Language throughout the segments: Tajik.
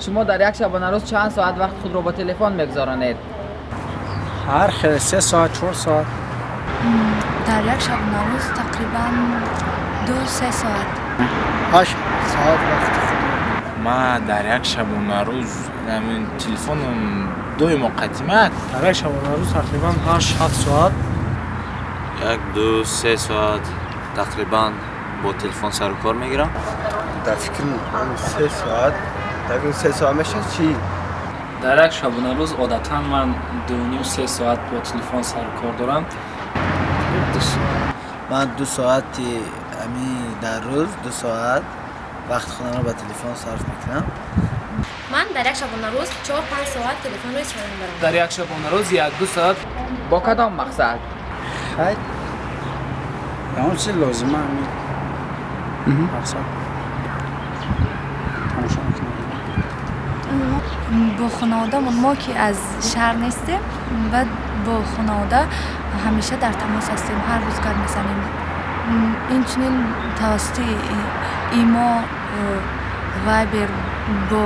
Шумо дар як шабонарӯз чанд соат вақт худро бо телефон мегузаронед? Ҳар хел, 3 соат, 4 соат. Дар як шабонарӯз тақрибан 2-3 соат. 8 соат вақти худро. Ман дар як шабонарӯз ҳамин телефоном доимо қатимат. Дар як шабонарӯз тақрибан 8-7 соат. 1, 2, 3 соат тақрибан бо телефон сару кор мегирам. Дар фикрам, 3 соат, дар 3 соат мешавад чӣ? Дар як шабонарӯз одатан ман 2.5-3 соат бо телефон сару кор дорам. 2 соат. Ман 2 соати ами дар рӯз 2 соат вақти худамро ба телефон сарф мекунам. Ман дар як шабонарӯз 4-5 соат телефонро истифода мебарам. Дар як шабонарӯз 1-2 соат. Бо кадом мақсад? Хай, он чизи лозима, ҳамин мақсад тамошо мекунам. Бо хонаводамон. Мо ки аз шаҳр нестем, баъд бо хонавода ҳамеша дар тамос ҳастем, ҳар рӯз гап мезанем. Инчунин тавассути имо, Вайбер бо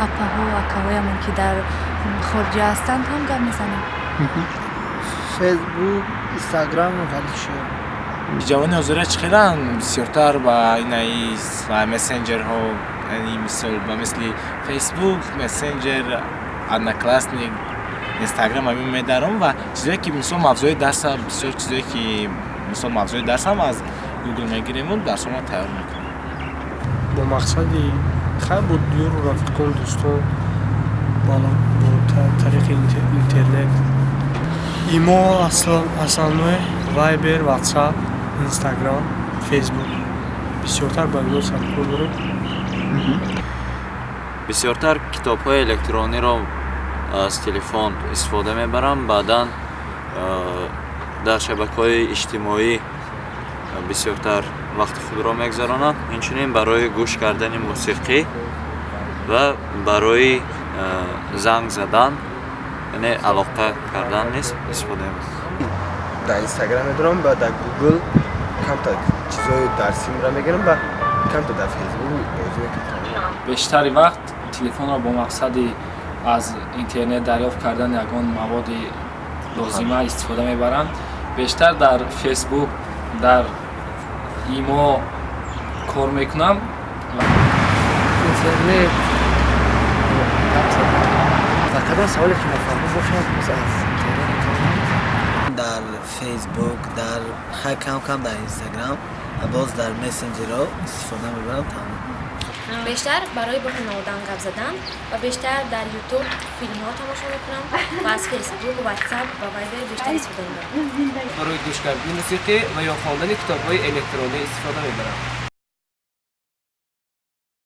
апаҳо, акаҳоямон, ки дар хориҷа ҳастанд, ҳам гап мезанем. Фейсбук, Инстаграм ва шо. Ҷавони ҳозира чӣ хеланд, бисёртар ба инаи мессенҷерҳо, яъне мисол ба мисли Фейсбук, Мессенҷер, Одноклассник, Инстаграм ҳамин медаром ва чизое ки мисол мавзӯи дарса, бисёр чизое ки мисол мавзӯи дарсам аз Гугл мегириму дарсома тайёр мекунем. Бо мақсади хай, бо ёру рафиқон, дӯстон, бо тариқи интернет, имо, основной Вайбер, Ватсап, Инстаграм, Фейсбук, бисёртар ба ино сарукор дорем. Бисёртар китобҳои электрониро аз телефон истифода мебарам. Баъдан дар шабакаҳои иҷтимоӣ бисёртар вақти худро мегузаронам. Инчунин барои гӯш кардани мусиқӣ ва барои занг задан, яъне алоқа кардан низ истифода мебарам. Дар Инстаграм медорам ва дар Гугл камтар чизҳои дарсимро мегирам ва камтар дар Фейсбук бозӣ мекунам. Бештари вақт телефонро бо мақсади аз интернет дарёфт кардани ягон маводи лозима истифода мебарам. Бештар дар Фейсбук, дар имо кор мекунам. Интернет ва кадом саволе ки нафаҳмо бошад, боз аз интернет метавонам. Дар Фейсбук, дар хай, кам кам дар Инстаграм ва боз дар мессенҷерҳо истифода мебарам, тамом. Бештар барои бо хонаводаам гап задан ва бештар дар Ютуб филмҳо тамошо мекунам ва аз Фейсбук, Ватсап ва Вайбер бештар истифода мебарам. Барои гӯш кардани мусиқӣ ва ё хондани китобҳои электронӣ истифода мебарам.